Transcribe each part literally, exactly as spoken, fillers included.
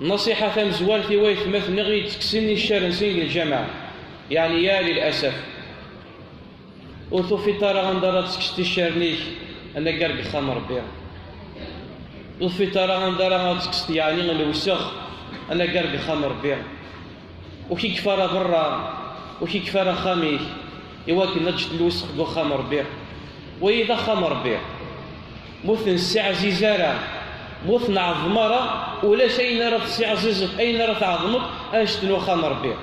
Nasiḥa tamezwart i waytmaten-nneɣ i yettekksen iccer-nsen deg lǧameɛ, yeɛni ya lilasaf. Ur tufiḍ ara anda ara tekkseḍ iccer-nnek, anagar deg uxxam n Rebbi. Ur tufiḍ ara anda ara tekkseḍ, yeɛni, lewsex, anagar deg uxxam n Rebbi. Ur k-ikfa ara berra, ur k-ikfa ara axxam-ik, i wakken ad teǧǧeḍ lewsex deg uxxam n Rebbi. Wayi d axxam n Rebbi. Ma ur t-nessiɛziz ara, ma ur t-nɛeḍḍem ara, ulac ayen ara tessiɛzizeḍ, ayen ara tɛeḍḍmeḍ, annect n uxxam n Rebbi.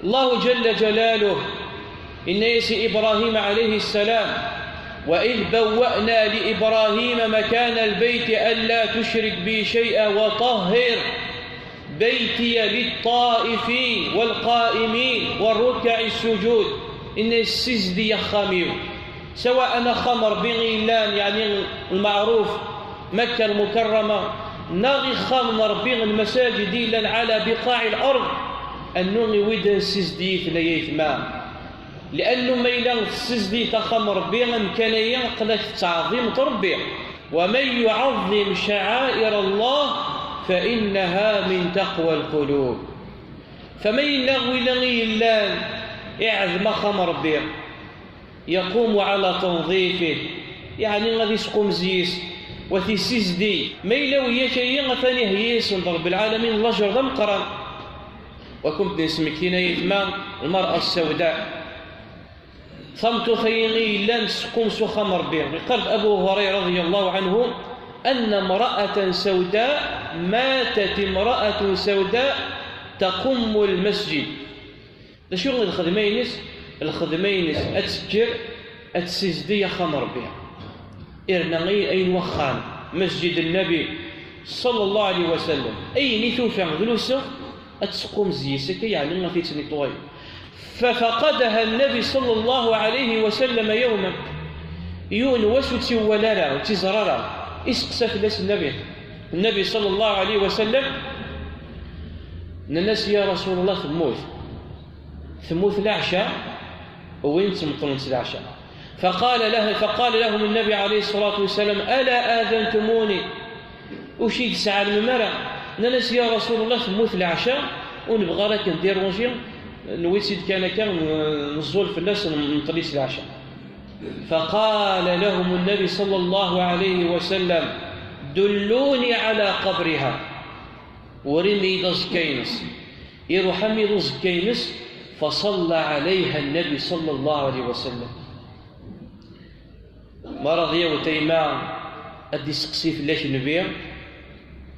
Allahu ǧalla ǧalaluh, inna-yas i Ibrahim ɛalayhi ssalam: وإذ بوأنا لإبراهيم مكان البيت ألا تشرك بي شيئا وطهر بيتي للطائفين والقائمين والركع السجود. Inna-yas: ssizdeg axxam-iw. Sawa axxam n Rebbi i yellan, yeɛni lmeɛruf, Makka Lmukarrama, neɣ ixxamen n Rebbi, lmasajid i yellan ɛala biqaɛi lard, annu i wid ad nessizdig, ay aytma. Liannu ma yella tessizdigeḍ axxam n Rebbi, amkan-ayi aql-ak tettɛeḍḍimeḍ Rebbi. ومن يعظم شعائر الله فإنها من تقوى القلوب. Fa ma yella win i yellan iɛezzem axxam n Rebbi, يقوم على تنظيفه, yeɛni ad isqumez yes-s, wa t-issizdig. Ma yella wiyak-ayi atan iheyya-yasen-d Rebbi lɛalamin lajer d ameqqran. Wa kum d-nesmektin ay aytma, lmar'a ssawda. Tameṭṭut-ayi i yellan tesqum s uxxam n Rebbi. Yeqqar-d Abu Hurayra radiyallahu anhu: أن امرأة سوداء ماتت امرأة سوداء تقم المسجد. D acu i lxedma-ines? Lxedma-ines ad tekker, ad tessizdig axxam n Rebbi. Irna ay-, ayen n uxxam, Masjid Nnabi, sallallahu alayhi wa sallam. Ayen i tufa d lewsex, ad tesqumez yes-s akka, yeɛni ad t-ittnitwayi. ففقدها النبي صلى الله عليه وسلم يوما. Yiwen wass ur tt-iwala ara, ur tt-iẓra ara. Iseqsa fell-as Nnabi. Nnabi صلى الله عليه وسلم, nnan-as: "Ya Rasulullah, temmut. Temmut leɛca, win ttmeṭṭlen s leɛca." فقال له، فقال لهم النبي عليه الصلاة والسلام: "ألا آذنتموني؟" Ur iyi-d-tesɛelmem ara. Nnan-as: "Ya Rasulullah, temmut leɛca, ur nebɣi ara ad ken-déranger, newwi-tt-id kan akka, n-, neẓẓul fell-as, n-, nṭel-itt leɛca." فقال لهم النبي صلى الله عليه وسلم: "دلوني على قبرها." Urim-iyi-d aẓekka-ines. Iruḥ armi d uẓekka-ines, فصلى عليها النبي صلى الله عليه وسلم. Ma ara d-yaweḍ tayma ad d-iseqsi fell-ak nnbi,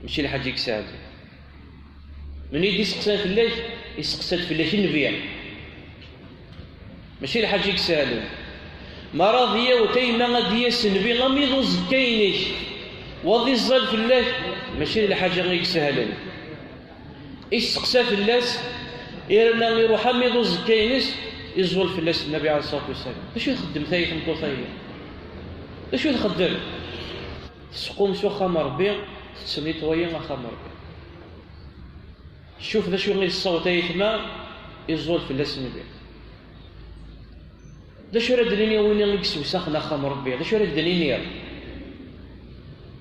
mačči lḥaǧa i isehlen. Mani d-iseqsan fell-ak, iseqsa-d fell-ak nnbi. Mačči lḥaǧa i isehlen. Ma ara d-yaweḍ tayma ad d-yas nnbi, armi d uẓekka-inek, wa ad iẓẓal fell-ak, mačči d lḥaǧa i isehlen. Isteqsa fell-as, irna iruḥ armi d uẓekka-ines, iẓẓul fell-as Nnabi ɛalayhi ṣṣalatu wassalam. D acu i txeddem tayi tmeṭṭut-ayi? D acu i txeddem? Tesqum s uxxam n Ṛebbi, tettnitwayi axxam n Ṛebbi. Cuf d acu i tessaweḍ ayetma, iẓẓul fell-as Nnbi. D acu ara d-nini i win i yessewsaxen axxam n Ṛebbi? D acu ara d-nini?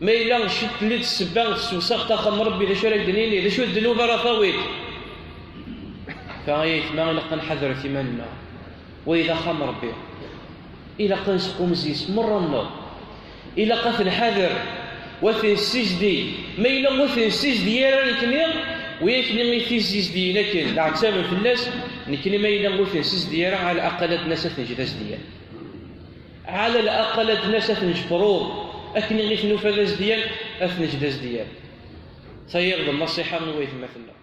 Ma yella ciṭ telli-d ssebba tessewsaxeḍ axxam n Ṛebbi, d acu ara d-nini? D acu d ddnub ara tawiḍ? Fa ay ayetma, ilaq ad nḥadret iman-nneɣ. Wayi d axxam n Ṛebbi. Ilaq ad nesqumez yes-s merra-nneɣ. Ilaq ad t-nḥader, wa ad t-nessizdig. Ma yella ur t-nessizdig ara nekni, wi akni i t-issizdigen akken, leɛtab fell-as, nekni ma yella ur t-nessizdig ara, ɛala laqal ad d-nas ad t-neǧǧ d azeddyan. Ɛala laqal ad d-nas ad t-neǧǧ proof, akken i t-nufa d azeddyan, ad t-neǧǧ d azeddyan. Tayiḍ d nnṣiḥa i waytmaten-nneɣ.